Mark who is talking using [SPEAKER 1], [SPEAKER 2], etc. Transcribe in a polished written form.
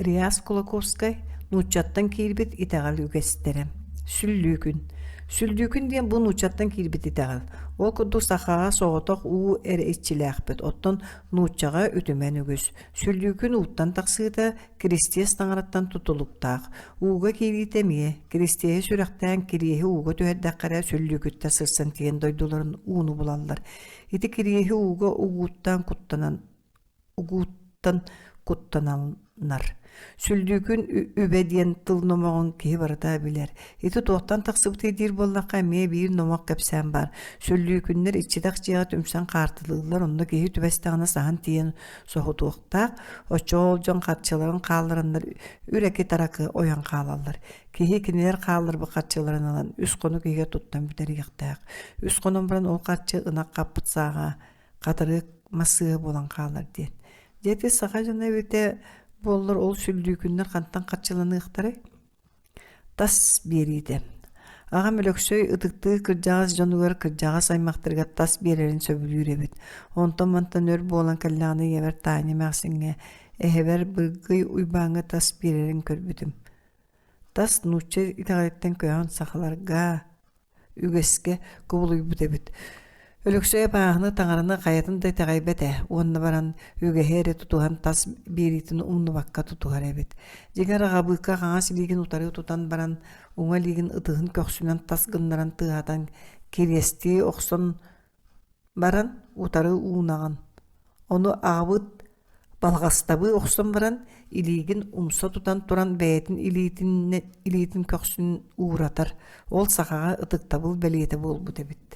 [SPEAKER 1] Реас Кулаковскай нууччаттан киирбит итэҕэл үгэстэрэ. Сүллүүкүн. Сүллүүкүн диэн бу нууччаттан киирбит итэҕэл. Ол курдук сахаҕа соҕотох уу эрэ иччилээхпит, оттон нууччаҕа үтүмэн үгүс. Сүллүүкүн ууттан тахсыыта Киристиэс таҥараттан тутулуктаах. Ууга киириитэ эмиэ. Киристиэһи сүрэхтээн кириэһи ууга түһэрдэххэ эрэ сүллүүкүттэр сырсан тиийэн дойдуларын ууну булаллар. Ити кириэһи ууга угууттан куттанан угууттан куттаналлар. Сүлдүүкүн үбэ диэн тыл номоҕун киһи барыта билэр. Ити туохтан тахсыбытый диир буоллахха эмиэ биир номох кэпсээн баар. Сүллүүкүннэр иччитэх дьиэҕэ түмсэн хаартылыыллар, онно киһи түбэстэҕинэ саһан тиийэн соһутуохтаах. Оччоҕо ол дьон харчыларын хааллараннар үрэки-таракы ойон хаалаллар. Киһи кинилэр хаалларбыт харчыларын ылан үс хонук иһигэр туттан бүтэриэхтээх. Үс хонон баран ол харчы ынах хаппыт сааҕа хатырык массыыһа буолан хаалар диэн. Дьэ ити саха дьоно эбитэ буоллар ол сүллүүкүннэр хантан харчыланыахтарай? Тас биэриитэ. Аҕам Өлөксөй ытыктыы кырдьаҕас дьонугар кырдьаҕас аймахтарыгар тас биэрэрин сөбүлүүр эбит. Онтон-мантан өр буолан кэллэҕинэ ийэбэр Таня эмээхсиҥҥэ, эһэбэр Быргый Уйбааҥҥа тас биэрэрин көрбүтүм. Тас нуучча итэҕэлиттэн көһөн сахаларга, үгэскэ кубулуйбут эбит. Өлөксөй абааһыны таҥараны хайатын да итэҕэйбэт ээ уонна баран үгэһи эрэ тутуһан тас биэриитин умнубакка тутуһар эбит. Дьиҥэр аҕабыыкка хаҥас илиигин утары тутан баран уҥа илиигин ытыһын көхсүнэн тас гыннаран тыаһатан кириэстии охсон баран утары уунаҕын. Ону аҕабыт балҕастабыы охсон баран илиигин умса тутан туран бэйэтин илиитин, илиитин көхсүн ууратар. Ол сахаҕа ытыктабыл бэлиэтэ буолбут эбит.